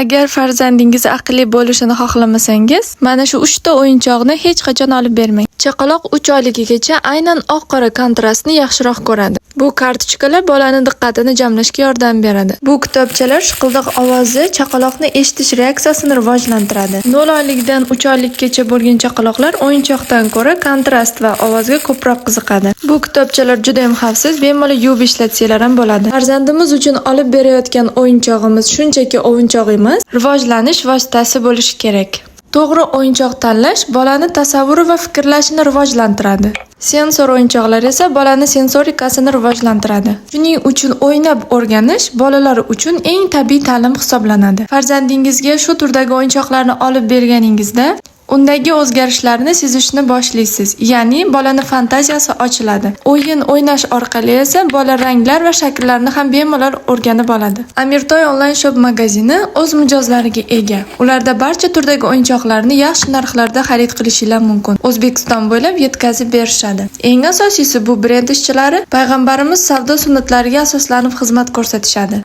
Agar farzandingiz aqlli bo'lishini xohlamasangiz, mana shu 3 ta o'yinchoqni hech qachon olib bermang. Chaqaloq 3 oyligigacha aynan oq-qora kontrastni yaxshiroq ko'radi. Bu kartochkalar bolani diqqatini jamlashga yordam beradi. Bu kitobchalar shiqildoq ovozi chaqaloqni eshitish reaksiyasini rivojlantiradi. 0 oylikdan 3 oylikgacha bo'lgan chaqaloqlar o'yinchoqdan ko'ra kontrast va ovozga ko'proq qiziqadi. Bu kitobchalar juda ham xavfsiz, bemalol yuvib ishlatsanglar ham bo'ladi. Farzandimiz uchun olib berayotgan o'yinchog'imiz shunchaki o'yinchoq emas, rivojlanish vositasi bo'lishi kerak. To'g'ri o'yinchoq tanlash bolani tasavvuri va fikrlashini rivojlantiradi. Sensor o'yinchoqlar esa bolani sensorikasini rivojlantiradi. Shuning uchun o'ynab o'rganish bolalar uchun eng tabiiy ta'lim hisoblanadi. Farzandingizga shu turdagi o'yinchoqlarni olib berganingizda undagi o'zgarishlarni sezishni boshlaysiz. Ya'ni bolani fantaziyasi ochiladi. O'yin o'ynash orqali esa bola ranglar va shakllarni ham bemalol o'rganib oladi. Amirtoy onlayn shop magazini o'z mijozlariga ega. Ularda barcha turdagi o'yinchoqlarni yaxshi narxlarda xarid qilishinglar mumkin. O'zbekiston bo'ylab yetkazib berishadi. Eng asosiysi, bu brend ishchilari payg'ambarimiz savdo sunnatlariga asoslanib xizmat ko'rsatishadi.